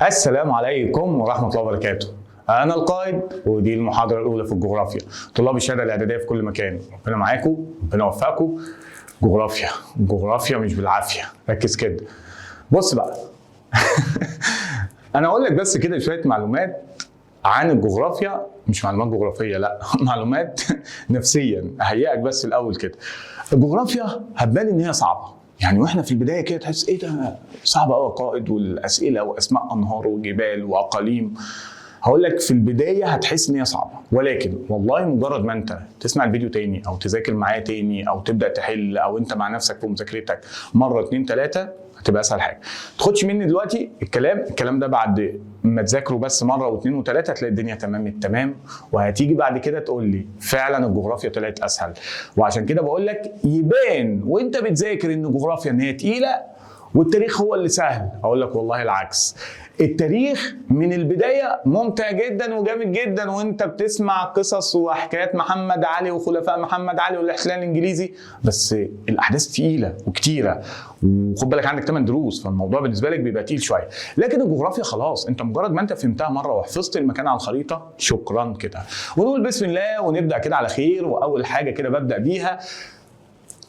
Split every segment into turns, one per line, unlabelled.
السلام عليكم ورحمة الله وبركاته. أنا القائد، ودي المحاضرة الأولى في الجغرافيا. طلاب الشهادة الإعدادية في كل مكان، ربنا معاكم، ربنا يوفقكم. جغرافيا، جغرافيا مش بالعافية، ركز كده. بص بقى، أنا أقول لك بس كده شوية معلومات عن الجغرافيا، مش معلومات جغرافية، لا، معلومات نفسيا، أهيئك بس الأول كده. الجغرافيا هتبان إن هي صعبة، يعني واحنا في البداية كده تحس ايه ده، صعب قوي يا قائد، والاسئلة واسماء انهار وجبال واقاليم. هقول لك في البداية هتحس ان هي صعبه، ولكن والله مجرد ما انت تسمع الفيديو تاني او تذاكر معايا تاني او تبدا تحل او انت مع نفسك في مذاكرتك مرة اتنين تلاتة هتبقى اسهل حاجه. ما تاخدش مني دلوقتي الكلام ده، بعد ما تذاكره بس مرة واثنين وثلاثة هتلاقي الدنيا تمام التمام، وهتيجي بعد كده تقول لي فعلا الجغرافيا طلعت اسهل. وعشان كده بقول لك يبان وانت بتذاكر ان الجغرافيا ان هي تقيلة والتاريخ هو اللي سهل، اقول لك والله العكس. التاريخ من البداية ممتع جدا وجامد جدا، وانت بتسمع قصص وحكايات محمد علي وخلفاء محمد علي والاحتلال الانجليزي، بس الاحداث تقيلة وكتيره، وخد بالك عندك 8 دروس، فالموضوع بالنسبة لك بيبقى تقيل شويه. لكن الجغرافيا خلاص، انت مجرد ما انت فهمتها مرة وحفظت المكان على الخريطة، شكرا كده. ونقول بسم الله ونبدا كده على خير. واول حاجة كده ببدا بيها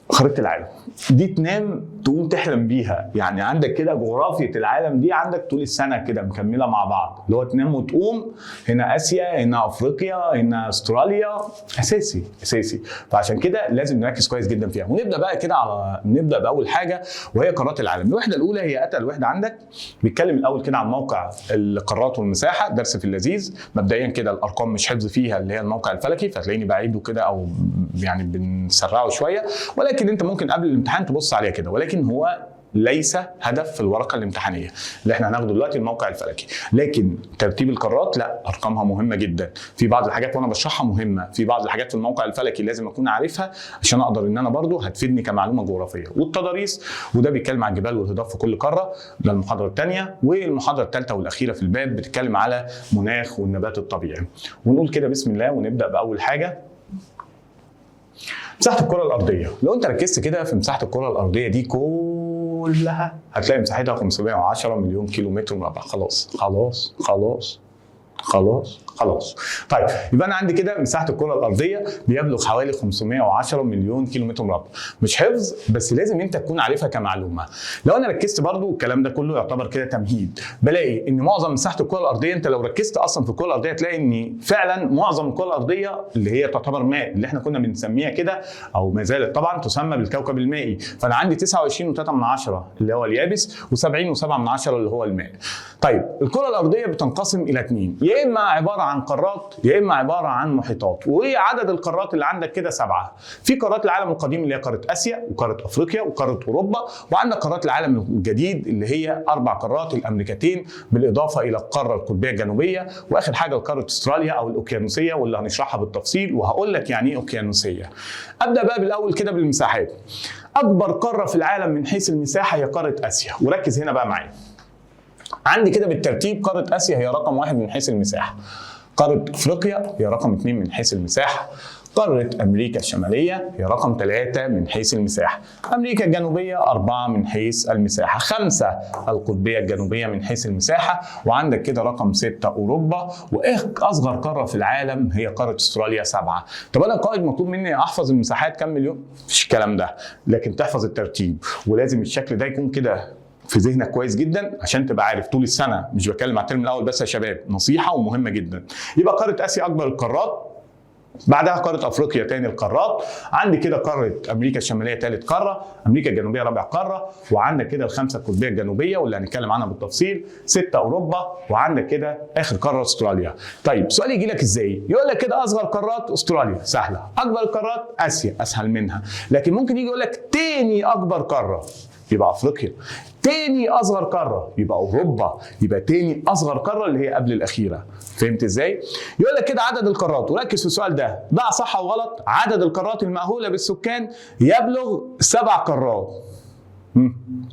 خريطة العالم. دي تنام تقوم تحلم بيها، يعني عندك كده جغرافية العالم دي عندك طول السنة كده مكملة مع بعض، اللي هو تنام وتقوم هنا اسيا، هنا افريقيا، هنا استراليا، اساسي اساسي. فعشان كده لازم نركز كويس جدا فيها. ونبدا بقى كده على نبدا باول حاجة وهي قارات العالم. الوحدة الاولى هي اتقل وحده عندك. بيتكلم الاول كده عن موقع القارات والمساحه، درس في اللذيذ. مبدئيا كده الارقام مش حفظ فيها، اللي هي الموقع الفلكي، فتلاقيني بعيدة كده او يعني بنسرعه شويه، ولكن انت ممكن قبل الامتحان تبص عليها كده، ولكن هو ليس هدف في الورقة الامتحانيه اللي احنا هناخده دلوقتي الموقع الفلكي. لكن ترتيب القارات لا، ارقامها مهمة جدا، في بعض الحاجات وانا بشرحها مهمه، في بعض الحاجات في الموقع الفلكي لازم اكون عارفها عشان اقدر ان انا برضو هتفيدني كمعلومه جغرافيه. والتضاريس، وده بيتكلم عن الجبال والهضاب في كل قاره، ده المحاضرة الثانيه. والمحاضره الثالثة والاخيرة في الباب بتتكلم على مناخ والنبات الطبيعي. ونقول كده بسم الله ونبدا باول حاجه، مساحة الكره الارضية. لو انت ركزت كده في مساحة الكره الارضية دي كلها هتلاقي مساحتها 510 مليون كيلو متر مربع. خلاص خلاص خلاص خلاص خلاص. طيب يبقى انا عندي كده مساحة الكره الارضية بيبلغ حوالي 510 مليون كيلو متر مربع. مش حفظ، بس لازم انت تكون عارفها كمعلومه. لو انا ركزت برضو، الكلام ده كله يعتبر كده تمهيد، بلاقي ان معظم مساحة الكره الارضيه، انت لو ركزت اصلا في الكره الارضية تلاقي ان فعلا معظم الكره الارضية اللي هي تعتبر ماء، اللي احنا كنا بنسميها كده او ما زالت طبعا تسمى بالكوكب المائي. فانا عندي 29.3 اللي هو اليابس، و70.7 اللي هو الماء. طيب الكره الارضية بتنقسم الى اثنين، يا اما عبارة عن قارات يا اما عبارة عن محيطات. وعدد القارات اللي عندك كده 7. في قارات العالم القديم اللي هي قارة اسيا وقاره افريقيا وقاره اوروبا، وعندك قارات العالم الجديد اللي هي 4 قارات، الامريكتين بالاضافة الى القارة القطبيه الجنوبيه، واخر حاجة قارة استراليا او الاوكيانوسيه، واللي هنشرحها بالتفصيل وهقول لك يعني ايه اوكيانوسيه. ابدا بقى بالاول كده بالمساحات. اكبر قارة في العالم من حيث المساحة هي قارة اسيا، وركز هنا بقى معايا. عندي كده بالترتيب قارة آسيا هي رقم 1 من حيث المساحة، قارة أفريقيا هي رقم 2 من حيث المساحة، قارة أمريكا الشمالية هي رقم 3 من حيث المساحة، أمريكا الجنوبية 4 من حيث المساحة، 5 القطبية الجنوبية من حيث المساحة، وعندك كده رقم 6 أوروبا، وأصغر قارة في العالم هي قارة أستراليا 7. طب أنا قائد مطلوب مني أحفظ المساحات كم مليون؟ مفيش الكلام ده، لكن تحفظ الترتيب، ولازم الشكل ده يكون كده في ذهنك كويس جدا عشان تبقى عارف طول السنه، مش بتكلم على الترم الاول بس يا شباب، نصيحة ومهمة جدا. يبقى قارة اسيا اكبر القارات، بعدها قارة افريقيا تاني القارات، عندي كده قارة امريكا الشمالية تالت قارة، امريكا الجنوبية رابع قارة، وعندك كده الخمسة القطبيه الجنوبية واللي هنتكلم عنها بالتفصيل، 6 اوروبا، وعندك كده اخر قارة استراليا. طيب سؤال يجي لك ازاي؟ يقول لك كده اصغر قارات استراليا، سهلة، اكبر قارات اسيا اسهل منها، لكن ممكن يجي يقول لك تاني اكبر قارة يبقى افريقيا، تاني اصغر قارة يبقى اوروبا، يبقى تاني اصغر قارة اللي هي قبل الاخيرة. فهمت ازاي؟ يقول لك كده عدد القارات، وركز في السؤال ده، ضع صح او غلط، عدد القارات المأهوله بالسكان يبلغ 7 قارات.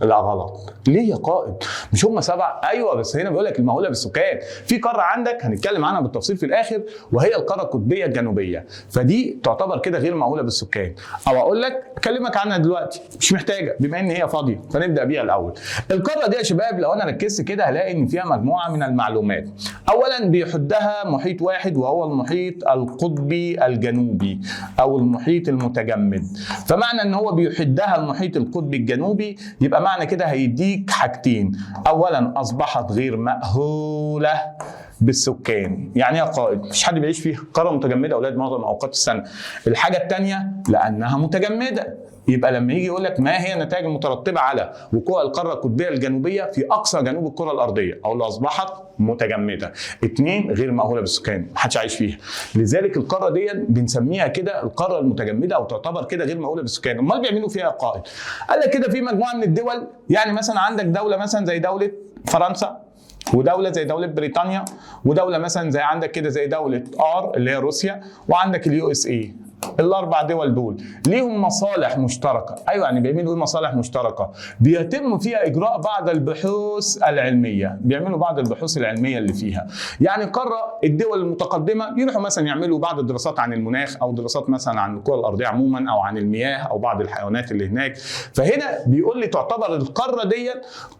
لا غلط. ليه يا قائد؟ مش هم 7؟ ايوه بس هنا بيقول لك المأهوله بالسكان. في قارة عندك هنتكلم عنها بالتفصيل في الاخر، وهي القارة القطبيه الجنوبية، فدي تعتبر كده غير مأهوله بالسكان. او اقول لك اكلمك عنها دلوقتي مش محتاجه بما ان هي فاضية، فنبدا بيها الاول. القارة دي يا شباب لو انا ركزت كده هلاقي ان فيها مجموعة من المعلومات. اولا بيحدها محيط واحد وهو المحيط القطبي الجنوبي او المحيط المتجمد. فمعنى ان هو بيحدها المحيط القطبي الجنوبي يبقى معنى كده هيديك حاجتين. اولا اصبحت غير مأهوله بالسكان. يعني ايه يا قائد؟ مفيش حد بيعيش فيها، قارة متجمده اولاد معظم اوقات السنة. الحاجة الثانية لانها متجمده، يبقى لما يجي يقول لك ما هي النتائج المترتبة على وقوع القارة القطبيه الجنوبية في اقصى جنوب الكره الارضية، او اللي اصبحت متجمده. 2 غير مأهوله بالسكان، محدش عايش فيها. لذلك القارة دي بنسميها كده القارة المتجمده، او تعتبر كده غير مأهوله بالسكان. امال بيعملوا فيها يا قائد؟ قال لك كده في مجموعة من الدول، يعني مثلا عندك دولة مثلا زي دولة فرنسا، ودولة زي دولة بريطانيا، ودولة مثلا زي عندك كده زي دولة R اللي هي روسيا، وعندك ال USA. الاربع دول دول ليهم مصالح مشتركة. ايوه يعني بيعملوا ايه مصالح مشتركة؟ بيتم فيها اجراء بعض البحوث العلمية، بيعملوا بعض البحوث العلمية اللي فيها. يعني قارة الدول المتقدمة بيروحوا مثلا يعملوا بعض الدراسات عن المناخ، او دراسات مثلا عن الكره الارضية عموما، او عن المياه، او بعض الحيوانات اللي هناك. فهنا بيقول لي تعتبر القارة دي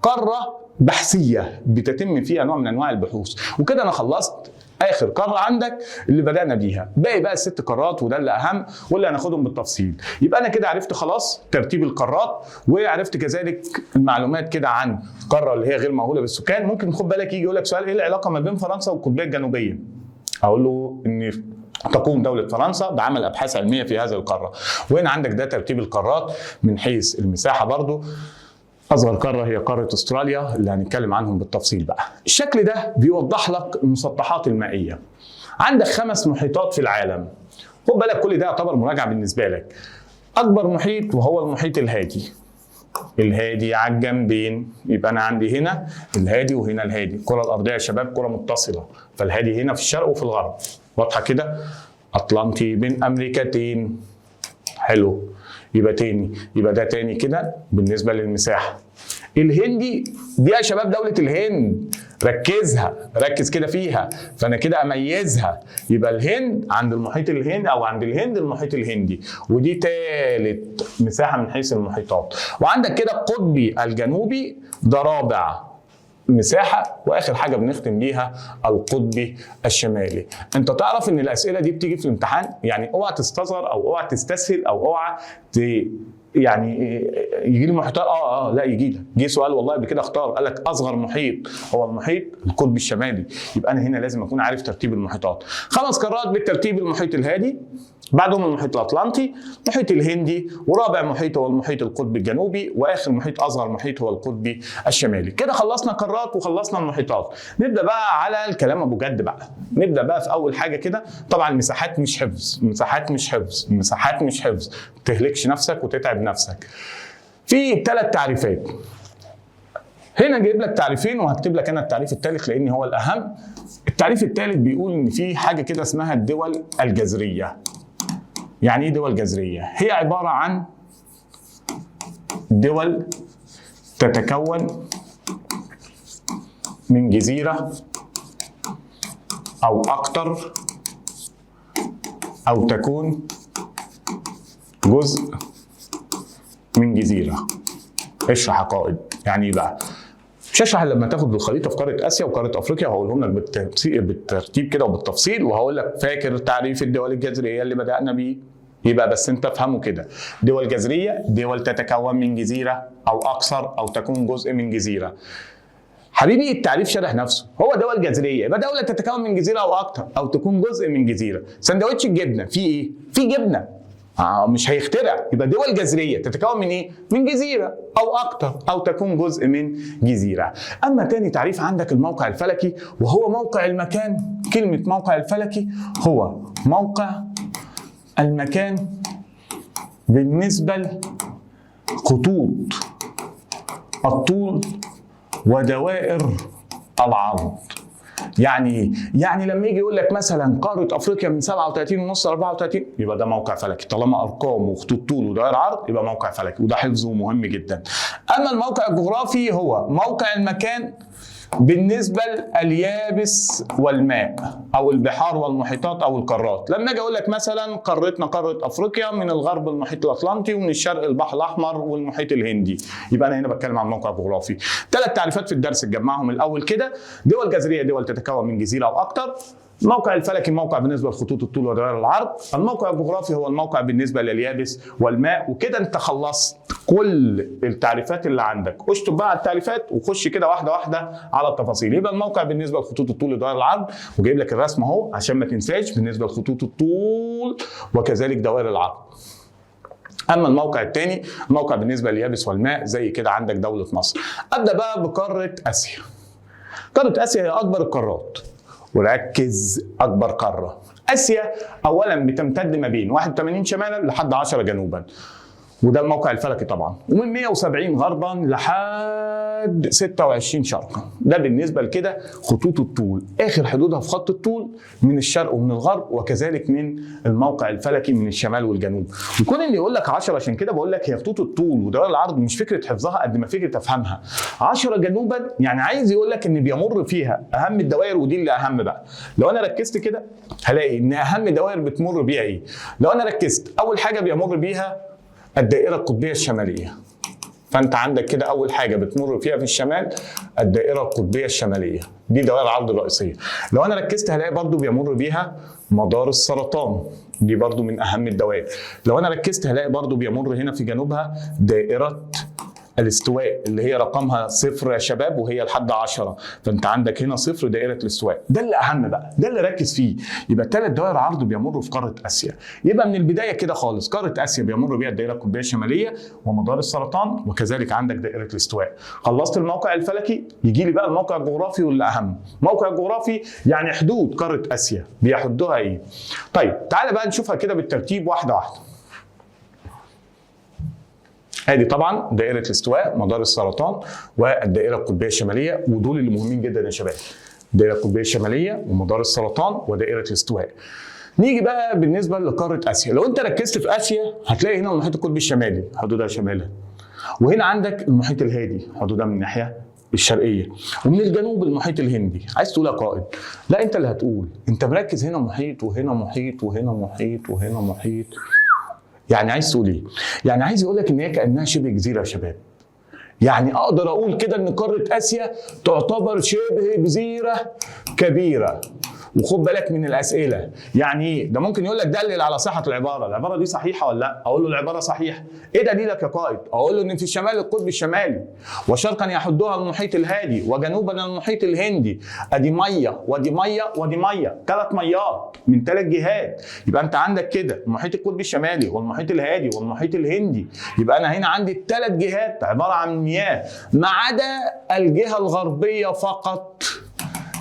قارة بحثيه بتتم فيها نوع من انواع البحوث. وكده انا خلصت اخر قارة عندك اللي بدانا بيها. باقي بقى ال6 قارات، وده اللي اهم واللي هناخدهم بالتفصيل. يبقى انا كده عرفت خلاص ترتيب القارات، وعرفت كذلك المعلومات كده عن القارة اللي هي غير مأهوله بالسكان. ممكن خد بالك يجي يقول لك سؤال ايه العلاقة ما بين فرنسا والقطبيه الجنوبية؟ اقول له ان تقوم دولة فرنسا بعمل أبحاث علمية في هذه القارة. وهنا عندك ده ترتيب القارات من حيث المساحة. برضو أصغر قارة هي قارة أستراليا اللي هنتكلم عنهم بالتفصيل بقى. الشكل ده بيوضح لك المسطحات المائية. عندك 5 محيطات في العالم. خد بالك كل ده يعتبر مراجعة بالنسبة لك. أكبر محيط وهو المحيط الهادي. الهادي على الجنبين، يبقى أنا عندي هنا الهادي وهنا الهادي. الكرة الأرضية يا شباب كرة متصلة، فالهادي هنا في الشرق وفي الغرب. واضحة كده؟ أطلنطي بين أمريكتين. حلو، يبقى تاني، يبقى ده تاني كده بالنسبة للمساحة. الهندي دي يا شباب دولة الهند، ركزها، ركز كده فيها، فأنا كده أميزها. يبقى الهند عند المحيط الهند، أو عند الهند المحيط الهندي، ودي تالت مساحة من حيث المحيطات. وعندك كده القطبي الجنوبي ده رابع مساحة، واخر حاجة بنختم بيها القطبي الشمالي. انت تعرف ان الاسئلة دي بتيجي في الامتحان، يعني اوعى تستصغر او اوعى تستسهل او اوعى يعني يجي لي محيطات لا يجي لك. جه سؤال والله قبل كده اختار، قال لك اصغر محيط هو المحيط القطبي الشمالي. يبقى انا هنا لازم اكون عارف ترتيب المحيطات. 5 قارات بالترتيب: المحيط الهادي، بعدهم المحيط الاطلنطي، المحيط الهندي، ورابع محيط هو المحيط القطبي الجنوبي، واخر محيط اصغر محيط هو القطبي الشمالي. كده خلصنا قارات وخلصنا المحيطات. نبدا بقى على الكلام ابو جد بقى. نبدا بقى في اول حاجة كده. طبعا المساحات مش حفظ، مساحات مش حفظ، مساحات مش حفظ، ما تهلكش نفسك وتتعب نفسك. في 3 تعريفات هنا، جايب لك تعريفين وهكتب لك انا التعريف الثالث لان هو الاهم. التعريف الثالث بيقول ان في حاجة كده اسمها الدول الجذرية. يعني ايه دول جذرية؟ هي عبارة عن دول تتكون من جزيرة او اكتر، او تكون جزء من جزيرة. اشرح يا قائد يعني ايه بقى؟ مش هشرح لما تاخد الخريطة في قارة اسيا وقاره افريقيا، وهقولهم لك بالترتيب كده وبالتفصيل، وهقول لك فاكر تعريف الدول الجذرية اللي بدانا بيه؟ يبقى بس انت افهمه كده. دول جذرية دول تتكون من جزيرة او اكثر، او تكون جزء من جزيرة. حبيبي التعريف شرح نفسه، هو دول جذرية يبقى دولة تتكون من جزيرة او اكثر، او تكون جزء من جزيرة. سندوتش الجبنة فيه ايه؟ فيه جبنه، مش هيخترع. يبقى دول جذرية تتكون من ايه؟ من جزيرة او اكتر، او تكون جزء من جزيرة. اما تاني تعريف عندك الموقع الفلكي، وهو موقع المكان. كلمة موقع الفلكي هو موقع المكان بالنسبة لخطوط الطول ودوائر العرض. يعني ايه؟ يعني لما يجي يقول لك مثلا قارة افريقيا من 37.5 ل 34 يبقى ده موقع فلكي، طالما ارقام وخطوط طول ودوائر عرض يبقى موقع فلكي، وده حفظه مهم جدا. اما الموقع الجغرافي هو موقع المكان بالنسبة لليابس والماء او البحار والمحيطات او القارات. لما اجي اقول لك مثلا قارتنا قارة افريقيا من الغرب المحيط الاطلنطي ومن الشرق البحر الاحمر والمحيط الهندي، يبقى انا هنا بتكلم عن موقع جغرافي. 3 تعريفات في الدرس تجمعهم الاول كده: دول جزريه، دول تتكون من جزيرة او اكتر. الموقع الفلكي موقع بالنسبة لخطوط الطول ودوائر العرض. الموقع الجغرافي هو الموقع بالنسبة لليابس والماء. وكده انت خلصت كل التعريفات اللي عندك. اشطب بقى على التعريفات وخش كده واحدة واحدة على التفاصيل. يبقى الموقع بالنسبة لخطوط الطول ودوائر العرض، وجايب لك الرسم اهو عشان ما تنساش بالنسبة لخطوط الطول وكذلك دوائر العرض. اما الموقع الثاني الموقع بالنسبة لليابس والماء، زي كده عندك دولة مصر. ابدا بقى بقاره اسيا. قارة اسيا هي اكبر القارات، وركز، اكبر قارة. اسيا اولا بتمتد ما بين 81 شمالا لحد 10 جنوبا، وده الموقع الفلكي طبعا، ومن 170 غربا لحد 26 شرقا. ده بالنسبة لكده خطوط الطول، اخر حدودها في خط الطول من الشرق ومن الغرب، وكذلك من الموقع الفلكي من الشمال والجنوب. وكون اللي يقول لك 10، عشان كده بقول لك هي خطوط الطول ودوائر العرض مش فكرة حفظها قد ما فكرة افهمها. 10 جنوبا يعني عايز يقول لك ان بيمر فيها اهم الدوائر، ودي اللي اهم بقى. لو انا ركزت كده هلاقي ان اهم دوائر بتمر بيها ايه؟ لو انا ركزت اول حاجة بيمر بيها الدائرة القطبية الشمالية. فأنت عندك كده أول حاجة بتمر فيها في الشمال الدائرة القطبية الشمالية، دي دوائر العرض الرئيسية. لو أنا ركزت هلاقي برضو بيمر بيها مدار السرطان، دي برضو من أهم الدوائر. لو أنا ركزت هلاقي برضو بيمر هنا في جنوبها دائرة الاستواء اللي هي رقمها 0 يا شباب، وهي لحد 10، فانت عندك هنا 0 دائرة الاستواء. ده اللي اهم بقى، ده اللي ركز فيه. يبقى 3 دوائر عرض بيمروا في قارة اسيا. يبقى من البداية كده خالص قارة اسيا بيمر بيها الدائرة القطبيه الشمالية ومدار السرطان، وكذلك عندك دائرة الاستواء. خلصت الموقع الفلكي، يجي لي بقى الموقع الجغرافي، واللي اهم موقع الجغرافي يعني حدود قارة اسيا بيحدوها ايه. طيب تعالى بقى نشوفها كده بالترتيب واحدة واحدة. ادي طبعا دائرة الاستواء، مدار السرطان، والدائره القطبيه الشمالية، ودول اللي مهمين جدا يا شباب. الدائرة القطبيه الشمالية ومدار السرطان ودائره الاستواء. نيجي بقى بالنسبة لقاره اسيا. لو انت ركزت في اسيا هتلاقي هنا المحيط القطبي الشمالي حدودها شمالا، وهنا عندك المحيط الهادي حدودها من الناحية الشرقية، ومن الجنوب المحيط الهندي. عايز تقول يا قائد؟ لا انت اللي هتقول. انت مركز هنا محيط وهنا محيط وهنا محيط وهنا محيط. يعني عايز تقول ايه؟ يعني عايز يقول لك ان هي كانها شبه جزيرة يا شباب. يعني اقدر اقول كده ان قارة اسيا تعتبر شبه جزيرة كبيرة. وخد بالك من الاسئلة، يعني ايه؟ ده ممكن يقول لك دلل على صحة العبارة، العبارة دي صحيحه ولا لا؟ اقول له العبارة صحيحه. ايه دليلك يا قائد؟ اقول له ان في الشمال القطب الشمالي، وشرقا يحدها المحيط الهادي، وجنوبا المحيط الهندي. ادي مية وادي مية وادي مية، 3 ميات من 3 جهات. يبقى انت عندك كده المحيط القطبي الشمالي والمحيط الهادي والمحيط الهندي. يبقى انا هنا عندي 3 جهات عبارة عن مياه، ما عدا الجهة الغربية فقط.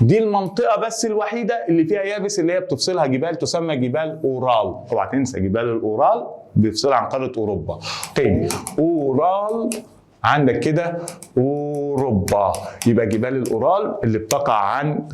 دي المنطقة بس الوحيدة اللي فيها يابس، اللي هي بتفصلها جبال تسمى جبال أورال. اوعى تنسى جبال الأورال بيفصلها عن قارة أوروبا. تاني أورال عندك كده أوروبا، يبقى جبال الأورال اللي بتقع عن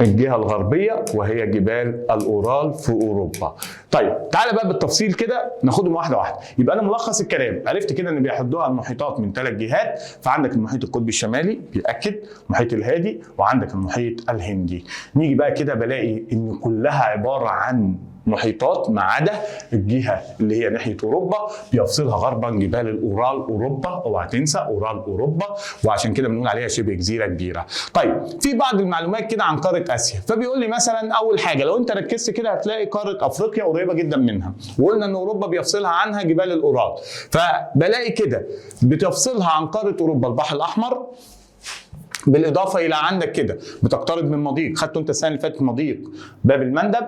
الجهة الغربية وهي جبال الأورال في أوروبا. طيب تعالى بقى بالتفصيل كده ناخدهم واحدة واحدة. يبقى أنا ملخص الكلام عرفت كده إن بيحدوها المحيطات من 3 جهات. فعندك المحيط القطبي الشمالي بيأكد، المحيط الهادي، وعندك المحيط الهندي. نيجي بقى كده بلاقي إن كلها عبارة عن محيطات ما عدا الجهة اللي هي ناحية اوروبا بيفصلها غربا جبال الاورال اوروبا. اوعى تنسى اورال اوروبا، وعشان كده بنقول عليها شبه جزيرة كبيرة. طيب في بعض المعلومات كده عن قارة اسيا، فبيقول لي مثلا اول حاجة لو انت ركزت كده هتلاقي قارة افريقيا قريبه جدا منها، وقلنا ان اوروبا بيفصلها عنها جبال الاورال، فبلاقي كده بتفصلها عن قارة اوروبا البحر الاحمر، بالاضافة الى عندك كده بتقترب من مضيق، خدته انت السنة اللي فاتت مضيق باب المندب.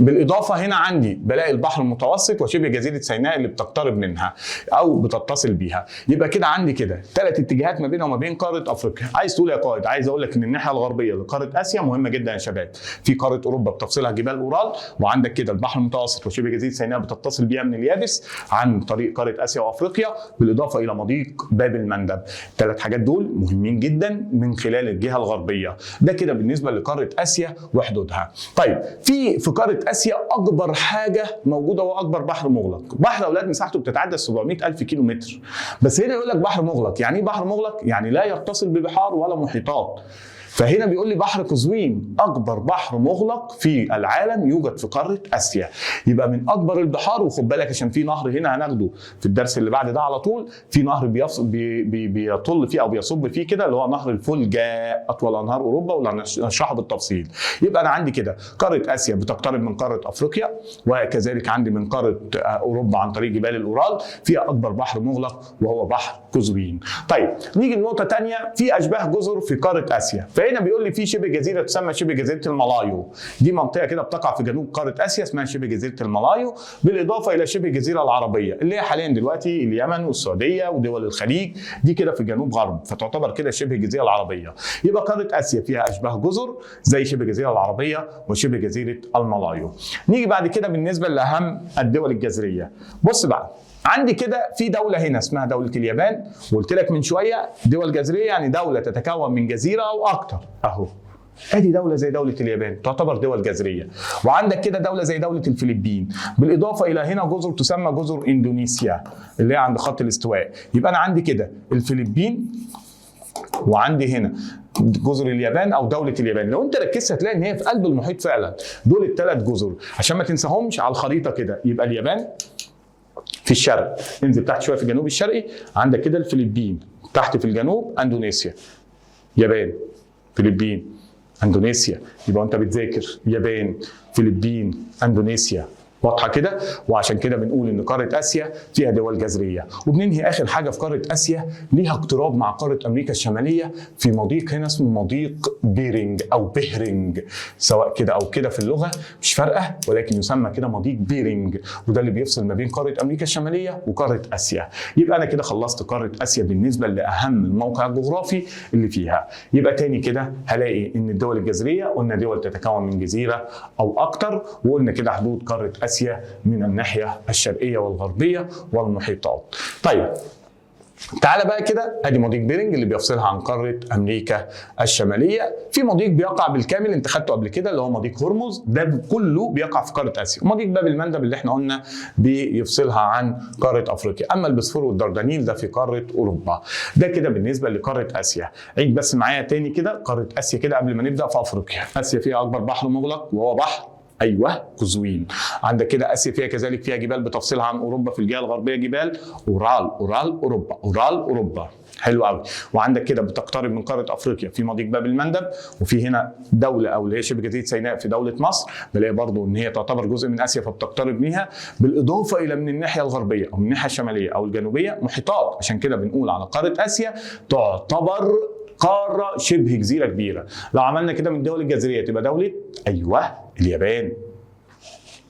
بالاضافة هنا عندي بلاقي البحر المتوسط وشبه جزيرة سيناء اللي بتقترب منها او بتتصل بيها. يبقى كده عندي كده ثلاث اتجاهات ما بينها وما بين قارة افريقيا. عايز تقول يا قائد؟ عايز اقول لك ان الناحية الغربية لقاره اسيا مهمة جدا يا شباب، في قارة اوروبا بتفصلها جبال اورال، وعندك كده البحر المتوسط وشبه جزيرة سيناء بتتصل بيها من اليابس عن طريق قارة اسيا وافريقيا، بالاضافة الى مضيق باب المندب. الثلاث حاجات دول مهمين جدا من خلال الجهة الغربية. ده كده بالنسبة لقاره اسيا وحدودها. طيب في قارة اسيا اكبر حاجة موجودة هو اكبر بحر مغلق. بحر اولاد مساحته بتتعدى 700 الف كيلو متر. بس هنا يقول لك بحر مغلق، يعني ايه بحر مغلق؟ يعني لا يتصل ببحار ولا محيطات. فهنا بيقول لي بحر قزوين اكبر بحر مغلق في العالم يوجد في قارة اسيا. يبقى من اكبر البحار، وخد بالك عشان في نهر هنا هناخده في الدرس اللي بعد ده على طول، في نهر بيطل فيه او بيصب فيه كده اللي هو نهر الفولجا، اطول انهار اوروبا، واللي هنشرحه بالتفصيل. يبقى انا عندي كده قارة اسيا بتقترب من قارة افريقيا، وكذلك عندي من قارة اوروبا عن طريق جبال الاورال، فيها اكبر بحر مغلق وهو بحر قزوين. طيب نيجي لنقطة ثانية، في اشباه جزر في قارة اسيا. فهنا بيقول لي في شبه جزيرة تسمى شبه جزيرة الملايو، دي منطقة كده بتقع في جنوب قارة اسيا اسمها شبه جزيرة الملايو، بالاضافة الى شبه الجزيرة العربية اللي هي حاليا دلوقتي اليمن والسعودية ودول الخليج، دي كده في جنوب غرب، فتعتبر كده شبه الجزيرة العربية. يبقى قارة اسيا فيها اشباه جزر زي شبه الجزيرة العربية وشبه جزيرة الملايو. نيجي بعد كده بالنسبة لاهم الدول الجزريه. بص بقى عندي كده في دولة هنا اسمها دولة اليابان، وقلت لك من شوية دول جزرية يعني دولة تتكون من جزيرة أو أكتر، أهو ادي دولة زي دولة اليابان تعتبر دول جزرية، وعندك كده دولة زي دولة الفلبين، بالإضافة إلى هنا جزر تسمى جزر إندونيسيا اللي هي عند خط الاستواء. يبقى أنا عندي كده الفلبين وعندي هنا جزر اليابان او دولة اليابان. لو انت ركزت هتلاقي ان هي في قلب المحيط فعلا، دول الثلاث جزر عشان ما تنساهمش على الخريطة كده. يبقى اليابان في الشرق، انزل تحت شوية في الجنوب الشرقي عندك كده الفلبين، تحت في الجنوب اندونيسيا. يابان، فلبين، اندونيسيا. يبقى انت بتذاكر يابان، فلبين، اندونيسيا، واضحة كده؟ وعشان كده بنقول ان قارة اسيا فيها دول جزريه. وبننهي اخر حاجة في قارة اسيا ليها اقتراب مع قارة امريكا الشمالية في مضيق هنا اسمه مضيق بيرنج او بهرنج، سواء كده او كده في اللغة مش فارقه، ولكن يسمى كده مضيق بيرنج، وده اللي بيفصل ما بين قارة امريكا الشمالية وقاره اسيا. يبقى انا كده خلصت قارة اسيا بالنسبة لاهم الموقع الجغرافي اللي فيها. يبقى تاني كده هلاقي ان الدول الجزريه قلنا دول تتكون من جزيرة او اكتر، وقلنا كده حدود قارة اسيا من الناحية الشرقية والغربية والمحيطات. طيب تعالى بقى كده، ادي مضيق بيرنج اللي بيفصلها عن قارة امريكا الشمالية. في مضيق بيقع بالكامل انت خدته قبل كده اللي هو مضيق هرمز، ده كله بيقع في قارة اسيا. ومضيق باب المندب اللي احنا قلنا بيفصلها عن قارة افريقيا. اما البسفور والدردنيل ده في قارة اوروبا. ده كده بالنسبة لقاره اسيا. عيد بس معايا تاني كده قارة اسيا كده قبل ما نبدا في افريقيا. اسيا فيها اكبر بحر مغلق وهو بحر ايوه قزوين. عندك كده اسيا فيها كذلك فيها جبال بتفصلها عن اوروبا في الجهة الغربية، جبال اورال، اورال اوروبا، اورال اوروبا، حلو قوي. وعندك كده بتقترب من قارة افريقيا في مضيق باب المندب، وفي هنا دولة او اللي هي شبه جزيرة سيناء في دولة مصر، بلاقي برضو ان هي تعتبر جزء من اسيا فبتقترب منها. بالاضافة الى من الناحية الغربية او من الناحية الشمالية او الجنوبية محيطات. عشان كده بنقول على قارة اسيا تعتبر قارة شبه جزيرة كبيرة. لو عملنا كده من الدول الجزريه تبقى دولة ايوه اليابان،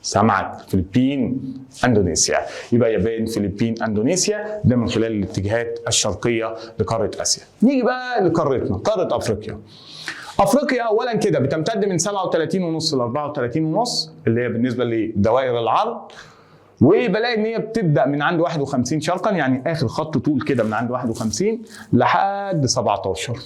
سمعت، فلبين، اندونيسيا. يبقى يابان، فلبين، اندونيسيا، ده من خلال الاتجاهات الشرقية لقاره اسيا. نيجي بقى لقارتنا قارة افريقيا. افريقيا اولا كده بتمتد من 37.5 ل 34.5 اللي هي بالنسبة لدوائر العرض، وبلاقي ان هي بتبدا من عند 51 شرقا، يعني اخر خط طول كده من عند 51 لحد 17.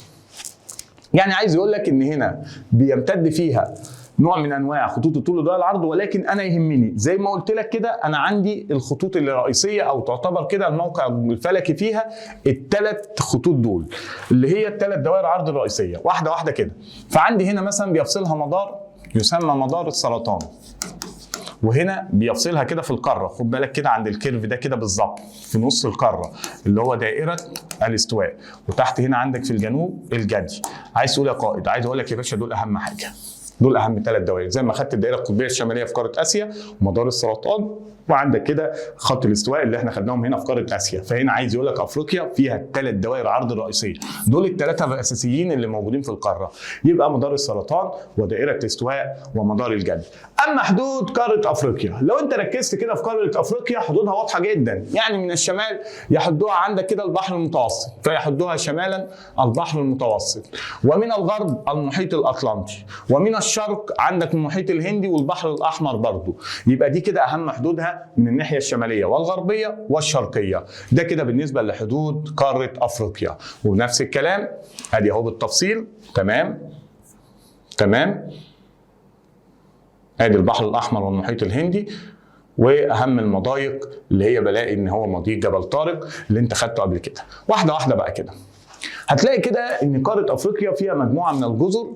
يعني عايز يقول لك ان هنا بيمتد فيها نوع من انواع خطوط الطول ودوائر العرض، ولكن انا يهمني زي ما قلت لك كده انا عندي الخطوط الرئيسية او تعتبر كده الموقع الفلكي فيها الثلاث خطوط دول اللي هي الثلاث دوائر عرض الرئيسية واحدة واحدة كده. فعندي هنا مثلا بيفصلها مدار يسمى مدار السرطان، وهنا بيفصلها كده في القارة، خد بالك كده عند ال curve ده كده بالظبط في نص القارة اللي هو دائرة الاستواء، وتحت هنا عندك في الجنوب الجدي. عايز تقول يا قائد؟ عايز اقول لك يا باشا دول اهم حاجة. دول اهم 3 دوائر، زي ما خدت الدائرة القطبيه الشمالية في قارة اسيا ومدار السرطان، وعندك كده خط الاستواء اللي احنا خدناهم هنا في قارة اسيا. فهنا عايز يقول لك افريقيا فيها 3 دوائر عرض رئيسية، دول الثلاثة الاساسيين اللي موجودين في القارة، يبقى مدار السرطان ودائره الاستواء ومدار الجدي. اما حدود قارة افريقيا، لو انت ركزت كده في قارة افريقيا حدودها واضحة جدا، يعني من الشمال يحدوها عندك كده البحر المتوسط، فيحدوها شمالا البحر المتوسط، ومن الغرب المحيط الاطلنطي، ومن الشرق عندك المحيط الهندي والبحر الاحمر برضو. يبقى دي كده اهم حدودها من الناحية الشمالية والغربية والشرقية. ده كده بالنسبة لحدود قارة افريقيا. ونفس الكلام ادي اهو بالتفصيل. تمام تمام، ادي البحر الاحمر والمحيط الهندي، واهم المضايق اللي هي بلاقي ان هو مضيق جبل طارق اللي انت خدته قبل كده. واحدة واحدة بقى كده هتلاقي كده ان قارة افريقيا فيها مجموعة من الجزر،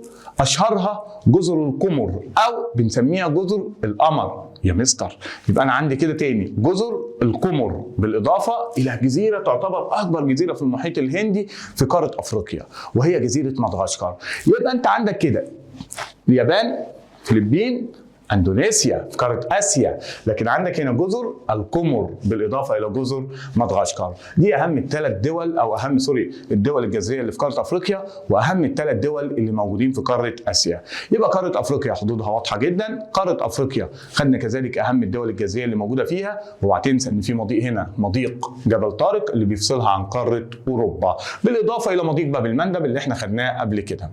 اشهرها جزر القمر او بنسميها جزر القمر يا مستر. يبقى انا عندي كده تاني جزر القمر، بالاضافة الى جزيرة تعتبر اكبر جزيرة في المحيط الهندي في قارة افريقيا، وهي جزيرة مدغشقر. يبقى انت عندك كده اليابان، فلبين، اندونيسيا في قارة اسيا، لكن عندك هنا جزر القمر بالاضافة الى جزر مدغشقر. دي اهم الثلاث دول، او اهم sorry الدول الجزريه اللي في قارة افريقيا، واهم الثلاث دول اللي موجودين في قارة اسيا. يبقى قارة افريقيا حدودها واضحة جدا. قارة افريقيا خدنا كذلك اهم الدول الجزريه اللي موجودة فيها، واوعى تنسى ان في مضيق هنا، مضيق جبل طارق اللي بيفصلها عن قارة اوروبا، بالاضافة الى مضيق باب المندب اللي احنا خدناه قبل كده.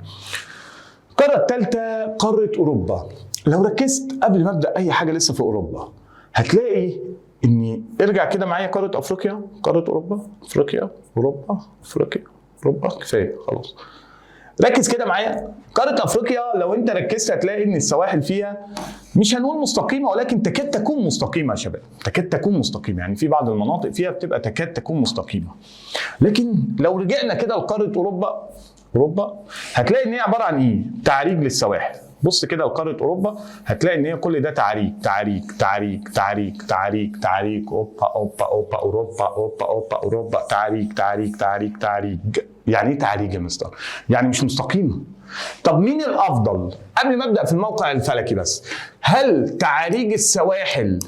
القارة الثالثة قارة اوروبا. لو ركزت قبل ما ابدا اي حاجة لسه في اوروبا، هتلاقي اني ارجع كده معايا قارة افريقيا، قارة اوروبا، افريقيا، اوروبا، افريقيا، اوروبا، كفاية خلاص. ركز كده معايا، قارة افريقيا لو انت ركزت هتلاقي ان السواحل فيها مش هنقول مستقيمة، ولكن تكاد تكون مستقيمة يا شباب، تكاد تكون مستقيمة، يعني في بعض المناطق فيها بتبقى تكاد تكون مستقيمة. لكن لو رجعنا كده لقاره اوروبا، اوروبا هتلاقي ان هي عبارة عن ايه؟ تعريج للسواحل. بص كده لقاره اوروبا هتلاقي ان هي كل ده تعريج تعريج تعريج تعريج تعريج تعريج، اوبا اوبا اوبا اوروبا اوبا اوبا اوروبا، تعريج تعريج تعريج تعريج. يعني ايه تعريج يا مستر؟ يعني مش مستقيمة. طب مين الافضل؟ قبل ما ابدا في الموقع الفلكي بس، هل تعريج السواحل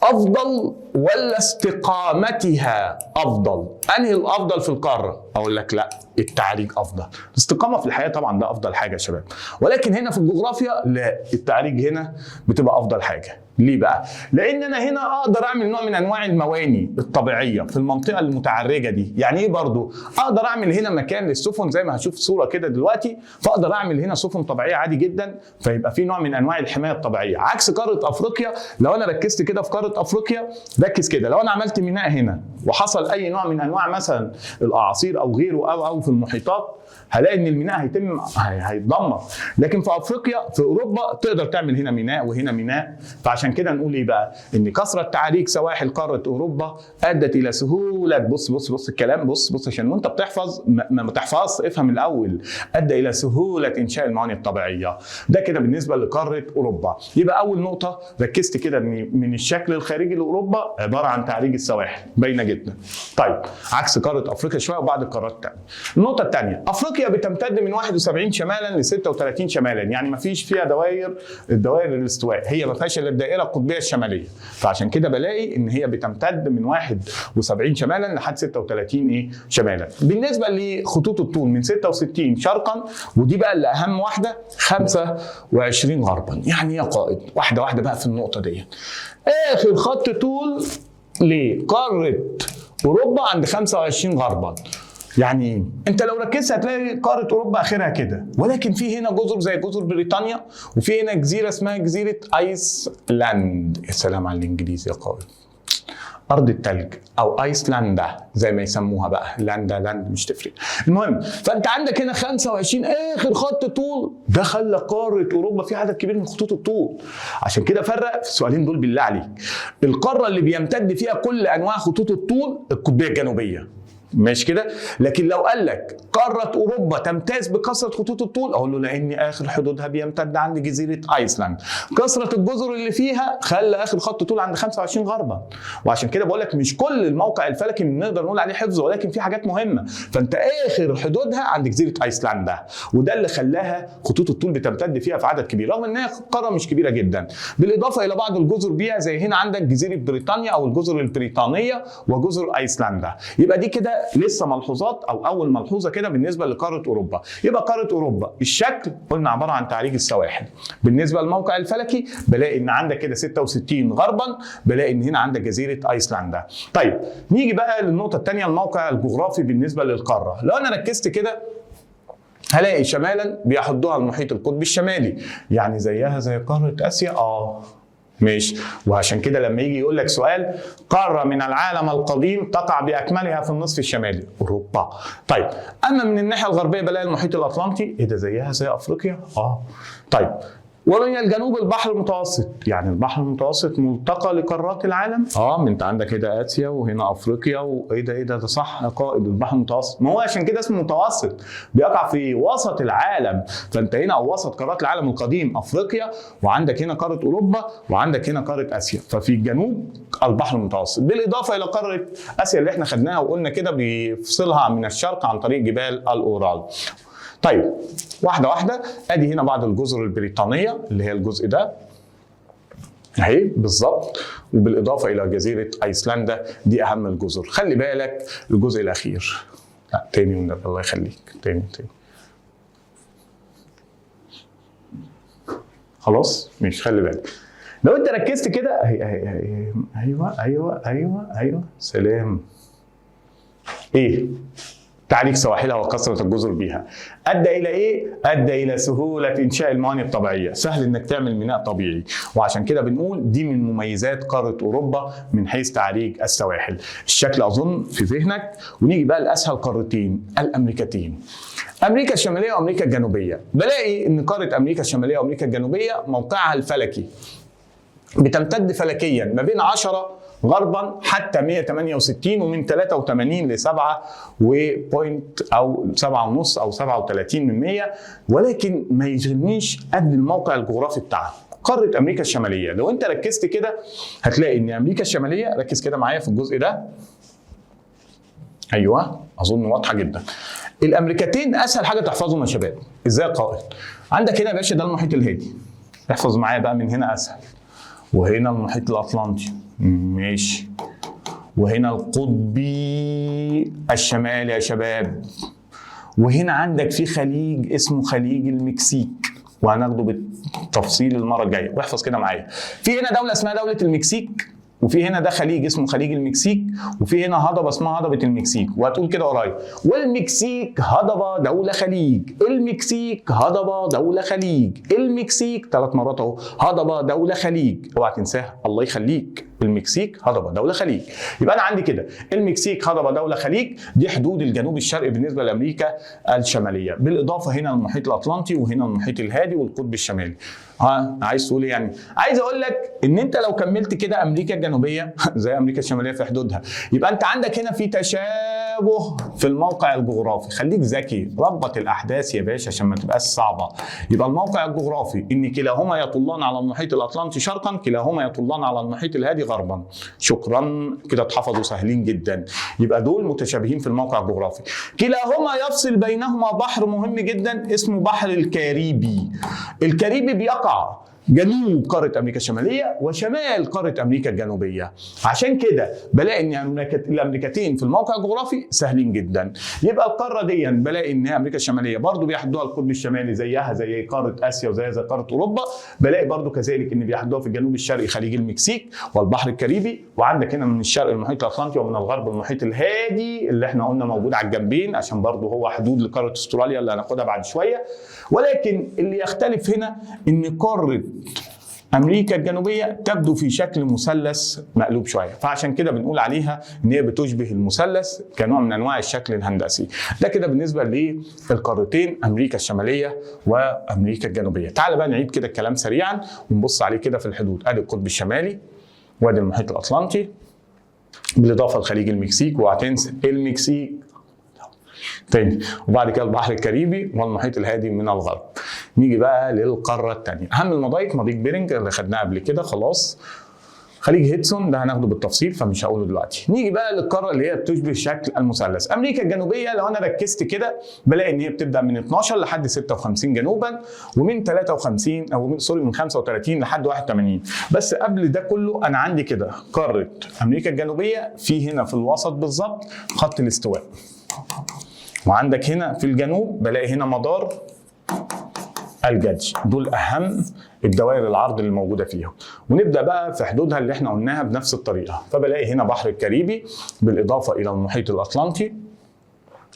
افضل ولا استقامتها افضل؟ انهي الافضل في القارة؟ اقول لك لا، التعريج افضل. الاستقامة في الحياة طبعا ده افضل حاجة يا شباب، ولكن هنا في الجغرافيا لا، التعريج هنا بتبقى افضل حاجة. ليه بقى؟ لان انا هنا اقدر اعمل نوع من انواع المواني الطبيعية في المنطقة المتعرجه دي. يعني ايه برضو؟ اقدر اعمل هنا مكان للسفن زي ما هشوف صوره كده دلوقتي، فاقدر اعمل هنا سفن طبيعية عادي جدا، فيبقى في نوع من انواع الحماية الطبيعية. عكس قارة افريقيا، لو انا ركزت كده في قارة افريقيا، ركز كده، لو انا عملت ميناء هنا وحصل اي نوع من انواع مثلا الاعاصير او غيره او في المحيطات، هلاقي ان الميناء هيتم هيتدمر. لكن في افريقيا، في اوروبا تقدر تعمل هنا ميناء وهنا ميناء. فعشان كده نقول ايه بقى؟ ان كثرة تعريج سواحل قارة اوروبا ادت الى سهولة، بص بص بص الكلام، بص بص عشان وانت بتحفظ ما تحفظ، افهم الاول، ادى الى سهولة انشاء الموانئ الطبيعية. ده كده بالنسبة لقاره اوروبا. يبقى اول نقطة ركزت كده ان من الشكل الخارجي لاوروبا عبارة عن تعريج السواحل، باينة جدا. طيب عكس قارة افريقيا شوية وبعض القارات الثانية. النقطة الثانية، افريقيا بتمتد من 71 شمالا ل 36 شمالا، يعني ما فيش فيها دوائر، الدوائر الاستواء هي ما فيهاش الا الدائرة القطبيه الشمالية، فعشان كده بلاقي ان هي بتمتد من 71 شمالا لحد 36 ايه شمالا. بالنسبة لخطوط الطول من 66 شرقا، ودي بقى اللي اهم واحدة، 25 غربا. يعني يا قائد واحدة واحدة بقى في النقطة دي. اخر خط طول لقاره اوروبا عند 25 غربا. يعني انت لو ركزت هتلاقي قارة اوروبا اخرها كده، ولكن في هنا جزر زي جزر بريطانيا، وفي هنا جزيرة اسمها جزيرة ايسلاند. يا سلام على الانجليزي يا قائد. ارض التلج او ايسلندا زي ما يسموها بقى، لاندا land مش تفرق. المهم فانت عندك هنا 25 اخر خط طول، ده خلى قارة اوروبا في عدد كبير من خطوط الطول. عشان كده فرق في السؤالين دول بالله عليك. القارة اللي بيمتد فيها كل انواع خطوط الطول القطبيه الجنوبية. ماشي كده. لكن لو قال لك قارة اوروبا تمتاز بكثرة خطوط الطول، اقول له لان اخر حدودها بيمتد عند جزيرة ايسلاند، كثرة الجزر اللي فيها خلى اخر خط طول عند 25 غربا. وعشان كده بقول لك مش كل الموقع الفلكي نقدر نقول عليه حفظ، ولكن في حاجات مهمة. فانت اخر حدودها عند جزيرة ايسلندا، وده اللي خلاها خطوط الطول بتمتد فيها في عدد كبير رغم انها قارة مش كبيرة جدا. بالاضافة الى بعض الجزر بيها زي هنا عندك جزيرة بريطانيا او الجزر البريطانية وجزر ايسلندا. يبقى دي كده لسه ملحوظات او اول ملحوظة كده بالنسبة لقاره اوروبا. يبقى قارة اوروبا الشكل قلنا عبارة عن تعريج السواحل. بالنسبة للموقع الفلكي بلاقي ان عندك كده 66 غربا، بلاقي ان هنا عندك جزيرة ايسلندا. طيب نيجي بقى للنقطة الثانية، الموقع الجغرافي بالنسبة للقارة. لو انا ركزت كده هلاقي شمالا بيحدها المحيط القطبي الشمالي، يعني زيها زي قارة اسيا. ماشي. وعشان كده لما يجي يقول لك سؤال قارة من العالم القديم تقع بأكملها في النصف الشمالي، أوروبا. طيب أما من الناحية الغربية بلاقي المحيط الأطلنطي، إيه ده زيها زي أفريقيا؟ طيب ومن الجنوب البحر المتوسط، يعني البحر المتوسط ملتقى لقارات العالم. ما انت عندك هنا اسيا وهنا افريقيا، وايه ده ايه ده ده صح قائد البحر المتوسط. ما هو عشان كده اسمه متوسط، بيقع في وسط العالم. فانت هنا او وسط قارات العالم القديم افريقيا، وعندك هنا قارة اوروبا، وعندك هنا قارة اسيا. ففي الجنوب البحر المتوسط، بالاضافة الى قارة اسيا اللي احنا خدناها وقلنا كده بيفصلها من الشرق عن طريق جبال الاورال. طيب واحدة واحدة، ادي هنا بعض الجزر البريطانية اللي هي الجزء ده اهي بالظبط، وبالاضافة الى جزيرة ايسلندا، دي اهم الجزر. خلي بالك الجزء الاخير، لا تاني والنبي الله يخليك، تاني تاني، خلاص مش خلي بالك. لو انت ركزت كده اهي اهي اهي، ايوه ايوه ايوه ايوه، سلام. ايه تعريج سواحلها وكثرة الجزر بيها أدى إلى إيه؟ أدى إلى سهولة إنشاء الموانئ الطبيعية، سهل إنك تعمل ميناء طبيعي، وعشان كده بنقول دي من مميزات قارة أوروبا من حيث تعريج السواحل. الشكل أظن في ذهنك. ونيجي بقى لأسهل قارتين، الأمريكتين. أمريكا الشمالية وأمريكا الجنوبية. بلاقي إن قارة أمريكا الشمالية وأمريكا الجنوبية موقعها الفلكي بتمتد فلكيا ما بين 10 غربا حتى 168، ومن 83 ل 7 وبوينت او 7.5 او 37 من 100، ولكن ما يشغلنيش قد الموقع الجغرافي بتاعها. قارة امريكا الشمالية لو انت ركزت كده هتلاقي ان امريكا الشمالية، ركز كده معايا في الجزء ده، ايوه اظن واضحة جدا. الامريكتين اسهل حاجة تحفظهم يا شباب. ازاي قائل؟ عندك هنا يا باشا ده المحيط الهادي، احفظ معايا بقى من هنا اسهل، وهنا المحيط الاطلنطي ماشي، وهنا القطبي الشمالي يا شباب، وهنا عندك في خليج اسمه خليج المكسيك، وهناخده بالتفصيل المرة الجاية، واحفظ كده معايا. في هنا دولة اسمها دولة المكسيك، وفي هنا ده خليج اسمه خليج المكسيك، وفي هنا هضبه اسمها هضبه المكسيك، وهتقول كده ورايا: والمكسيك هضبه دولة خليج، المكسيك هضبه دولة خليج، المكسيك 3 مرات اهو، هضبه دولة خليج، اوعى تنساها الله يخليك، المكسيك هضبه دولة خليج. يبقى انا عندي كده المكسيك هضبه دولة خليج، دي حدود الجنوب الشرقي بالنسبة لامريكا الشمالية، بالاضافة هنا المحيط الاطلنطي وهنا المحيط الهادي والقطب الشمالي. عايز تقول ايه يعني؟ عايز اقول لك ان انت لو كملت كده امريكا الجنوبية زي امريكا الشمالية في حدودها، يبقى انت عندك هنا في تشابه في الموقع الجغرافي. خليك ذكي، ربط الاحداث يا باشا عشان ما تبقاش صعبة. يبقى الموقع الجغرافي ان كلاهما يطلان على المحيط الاطلنطي شرقا، كلاهما يطلان على المحيط الهادي غربا. شكرا، كده اتحفظوا سهلين جدا. يبقى دول متشابهين في الموقع الجغرافي. كلاهما يفصل بينهما بحر مهم جدا اسمه بحر الكاريبي. الكاريبي بيقع جنوب قارة أمريكا الشمالية وشمال قارة أمريكا الجنوبية. عشان كده بلاقي إن الأمريكتين في الموقع الجغرافي سهلين جدا. يبقى القارة دي بلاقي إن أمريكا الشمالية برضو بيحدوها القطب الشمالي زيها زي قارة آسيا وزيها زي قارة أوروبا. بلاقي برضو كذلك إن بيحدوها في الجنوب الشرقي خليج المكسيك والبحر الكاريبي، وعندك هنا من الشرق المحيط الأطلنطي ومن الغرب المحيط الهادي اللي احنا قلنا موجود على الجنبين عشان برضو هو حدود لقارة أستراليا اللي هناخدها بعد شوية. ولكن اللي يختلف هنا إن قارة أمريكا الجنوبية تبدو في شكل مثلث مقلوب شوية، فعشان كده بنقول عليها إن هي بتشبه المثلث كنوع من أنواع الشكل الهندسي. ده كده بالنسبة للقارتين أمريكا الشمالية وأمريكا الجنوبية. تعال بقى نعيد كده الكلام سريعا ونبص عليه كده في الحدود. أدي القطب الشمالي، وأدي المحيط الأطلنطي، بالاضافة لخليج المكسيك، وهتنسى المكسيك تاني، وبعد كده البحر الكاريبي والمحيط الهادي من الغرب. نيجي بقى للقارة الثانية، اهم المضايق مضيق بيرنج اللي خدناه قبل كده خلاص، خليج هيدسون ده هناخده بالتفصيل فمش هقوله دلوقتي. نيجي بقى للقارة اللي هي بتشبه شكل المثلث، امريكا الجنوبية. لو انا ركزت كده بلاقي ان هي بتبدا من 12 لحد 56 جنوبا، ومن 53 او من sorry من 35 لحد 81. بس قبل ده كله انا عندي كده قارة امريكا الجنوبية في هنا في الوسط بالظبط خط الاستواء، وعندك هنا في الجنوب بلاقي هنا مدار الجدي. دول اهم الدوائر العرض اللي موجودة فيهم. ونبدا بقى في حدودها اللي احنا قلناها بنفس الطريقة، فبلاقي هنا بحر الكاريبي بالاضافة الى المحيط الاطلنطي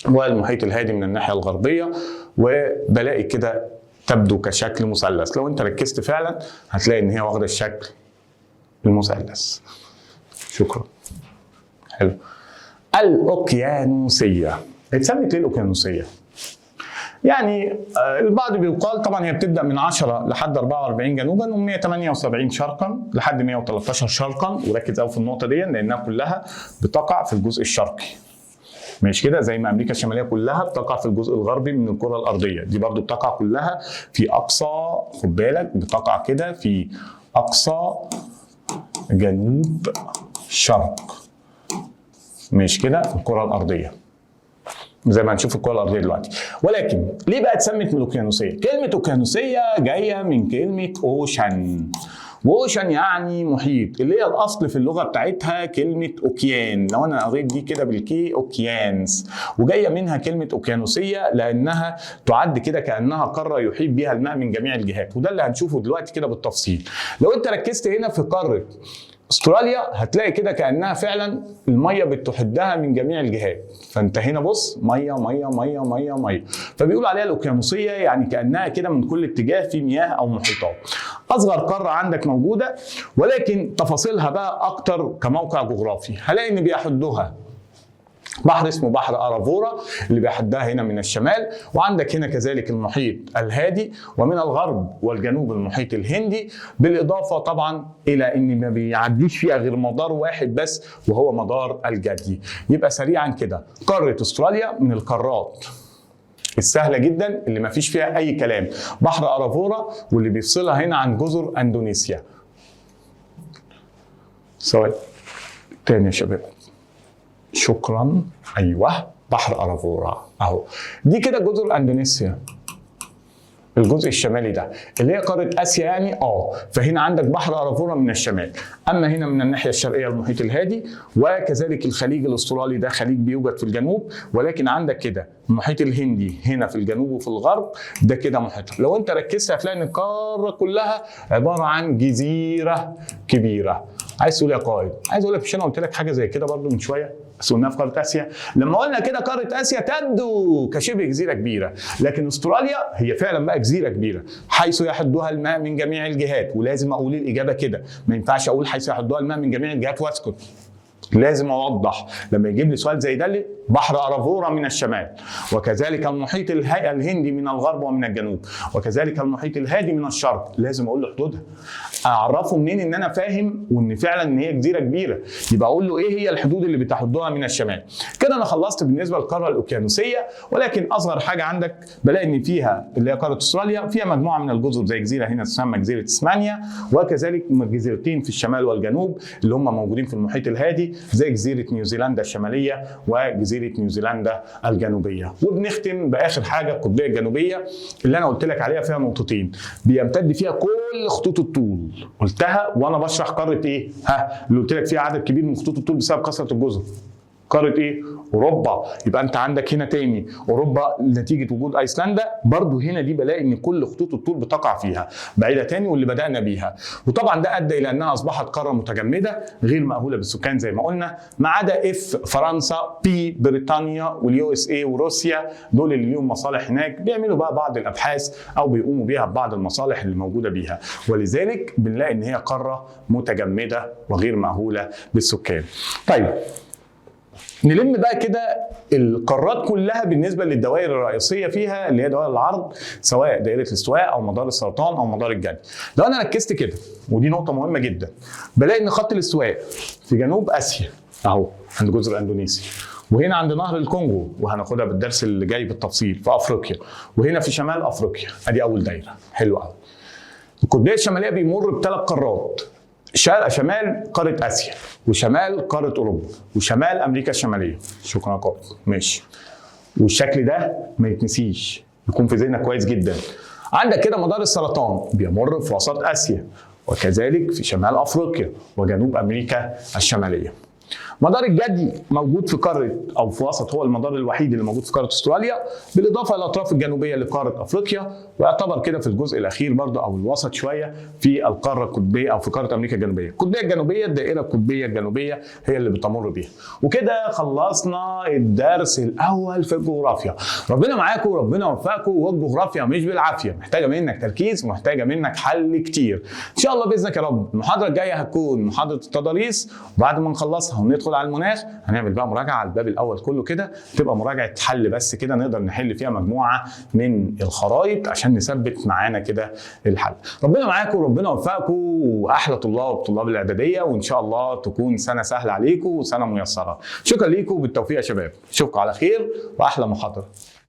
والمحيط الهادي من الناحية الغربية، وبلاقي كده تبدو كشكل مثلث. لو انت ركزت فعلا هتلاقي ان هي واخده الشكل المثلث. شكرا. حلو. الاوكيانوسيه اتسمت ليه الاوكيانوسيه؟ يعني البعض بيقال طبعا هي بتبدا من 10 لحد 44 جنوبا و178 شرقا لحد 113 شرقا، وركز قوي في النقطة دي لانها كلها بتقع في الجزء الشرقي. ماشي كده، زي ما امريكا الشمالية كلها بتقع في الجزء الغربي من الكره الارضية، دي برضو بتقع كلها في اقصى، خد بالك، بتقع كده في اقصى جنوب شرق، ماشي كده، في الكره الارضية زي ما هنشوف الكره الارضية دلوقتي. ولكن ليه بقى اتسمت من الاوكيانوسيه؟ كلمة اوكيانوسيه جاية من كلمة ocean، و ocean يعني محيط، اللي هي الاصل في اللغة بتاعتها كلمة اوكيان. لو انا قريت دي كده بال K اوكيانس، وجاية منها كلمة اوكيانوسيه لانها تعد كده كانها قارة يحيط بها الماء من جميع الجهات، وده اللي هنشوفه دلوقتي كده بالتفصيل. لو انت ركزت هنا في قارة استراليا هتلاقي كده كانها فعلا المية بتحدها من جميع الجهات، فانت هنا بص مية مية مية مية مية، فبيقولوا عليها الاوكيانوسيه، يعني كانها كده من كل اتجاه في مياه او محيطات. اصغر قارة عندك موجودة، ولكن تفاصيلها بقى اكتر كموقع جغرافي. هلاقي ان بيحدها بحر اسمه بحر ارافورا اللي بيحدها هنا من الشمال، وعندك هنا كذلك المحيط الهادي، ومن الغرب والجنوب المحيط الهندي، بالاضافة طبعا الى ان ما بيعديش فيها غير مدار واحد بس وهو مدار الجدي. يبقى سريعا كده قارة استراليا من القارات السهلة جدا اللي ما فيش فيها اي كلام، بحر ارافورا واللي بيفصلها هنا عن جزر اندونيسيا. سؤال تاني يا شباب، شكرا. ايوه بحر ارافورا اهو، دي كده جزر اندونيسيا الجزء الشمالي ده اللي هي قارة اسيا يعني فهنا عندك بحر ارافورا من الشمال، اما هنا من الناحية الشرقية المحيط الهادي، وكذلك الخليج الاسترالي ده خليج بيوجد في الجنوب، ولكن عندك كده المحيط الهندي هنا في الجنوب وفي الغرب ده كده محيط. لو انت ركزت هتلاقي ان القارة كلها عبارة عن جزيرة كبيرة. عايز تقول يا قائد؟ عايز اقول لك مش انا قلت لك حاجة زي كده برضو من شوية بس قلناها في قارة اسيا؟ لما قلنا كده قارة اسيا تبدو كشبه جزيرة كبيرة، لكن استراليا هي فعلا بقى جزيرة كبيرة حيث يحدها الماء من جميع الجهات. ولازم اقول الاجابة كده، ما ينفعش اقول حيث يحدها الماء من جميع الجهات واسكت، لازم اوضح. لما يجيب لي سؤال زي ده، بحر ارافورا من الشمال، وكذلك المحيط الهندي من الغرب ومن الجنوب، وكذلك المحيط الهادي من الشرق، لازم اقول له حدودها. اعرفه منين ان انا فاهم وان فعلا ان هي جزيرة كبيرة؟ يبقى اقول له ايه هي الحدود اللي بتحدها من الشمال. كده انا خلصت بالنسبة للقارة الاوكيانوسيه. ولكن اصغر حاجة عندك بلاقي ان فيها اللي هي قارة استراليا فيها مجموعة من الجزر، زي جزيرة هنا تسمى جزيرة تسمانيا، وكذلك جزيرتين في الشمال والجنوب اللي هم موجودين في المحيط الهادي، زي جزيرة نيوزيلندا الشمالية وجزيرة نيوزيلندا الجنوبية. وبنختم باخر حاجة، القطبيه الجنوبية اللي انا قلت لك عليها فيها نقطتين بيمتد فيها كل خطوط الطول، قلتها وانا بشرح قارة ايه؟ اللي قلت لك فيها عدد كبير من خطوط الطول بسبب كثرة الجزر. قارة ايه؟ اوروبا. يبقى انت عندك هنا تاني اوروبا نتيجة وجود ايسلندا، برضو هنا دي بلاقي ان كل خطوط الطول بتقع فيها. بعيدة تاني واللي بدأنا بيها. وطبعا ده ادى الى انها اصبحت قارة متجمدة غير مأهولة بالسكان زي ما قلنا، ما عدا F فرنسا، B بريطانيا، وال USA وروسيا، دول اللي ليهم مصالح هناك بيعملوا بقى بعض الابحاث او بيقوموا بيها ببعض المصالح اللي موجودة بيها، ولذلك بنلاقي ان هي قارة متجمدة وغير مأهولة بالسكان. طيب نلم بقى كده القارات كلها بالنسبة للدوائر الرئيسية فيها اللي هي دوائر العرض، سواء دائرة الاستواء او مدار السرطان او مدار الجدي. لو انا ركزت كده، ودي نقطة مهمة جدا، بلاقي ان خط الاستواء في جنوب اسيا اهو عند جزر اندونيسيا، وهنا عند نهر الكونغو وهناخدها بالدرس اللي جاي بالتفصيل في افريقيا، وهنا في شمال افريقيا. ادي اول دايرة. حلو قوي. القطبيه الشمالية بيمر بثلاث قارات، شمال قارة اسيا وشمال قارة اوروبا وشمال امريكا الشمالية. شكرا يا قائد. ماشي. والشكل ده ما يتنسيش، يكون في ذهنك كويس جدا. عندك كده مدار السرطان بيمر في وسط اسيا وكذلك في شمال افريقيا وجنوب امريكا الشمالية. مدار الجدي موجود في قارة او في وسط، هو المدار الوحيد اللي موجود في قارة استراليا، بالاضافة الى الاطراف الجنوبية لقاره افريقيا، ويعتبر كده في الجزء الاخير برضه او الوسط شوية في القارة القطبيه او في قارة امريكا الجنوبية. القطبيه الجنوبية، الدائرة القطبيه الجنوبية هي اللي بتمر بيها. وكده خلصنا الدرس الاول في الجغرافيا. ربنا معاكم وربنا يوفقكم. والجغرافيا مش بالعافية، محتاجه منك تركيز ومحتاجة منك حل كتير. ان شاء الله باذنك يا رب المحاضرة الجاية هتكون محاضرة التضاريس، وبعد ما نخلصها وندخل على المناخ هنعمل بقى مراجعه على الباب الاول كله كده، تبقى مراجعه حل بس كده نقدر نحل فيها مجموعة من الخرائط عشان نثبت معانا كده الحل. ربنا معاكم وربنا يوفقكم، واحلى طلاب طلاب الاعدادية، وان شاء الله تكون سنة سهلة عليكم وسنة ميسرة. شكرا ليكم وبالتوفيق يا شباب، اشوفكم على خير واحلى محاضرة.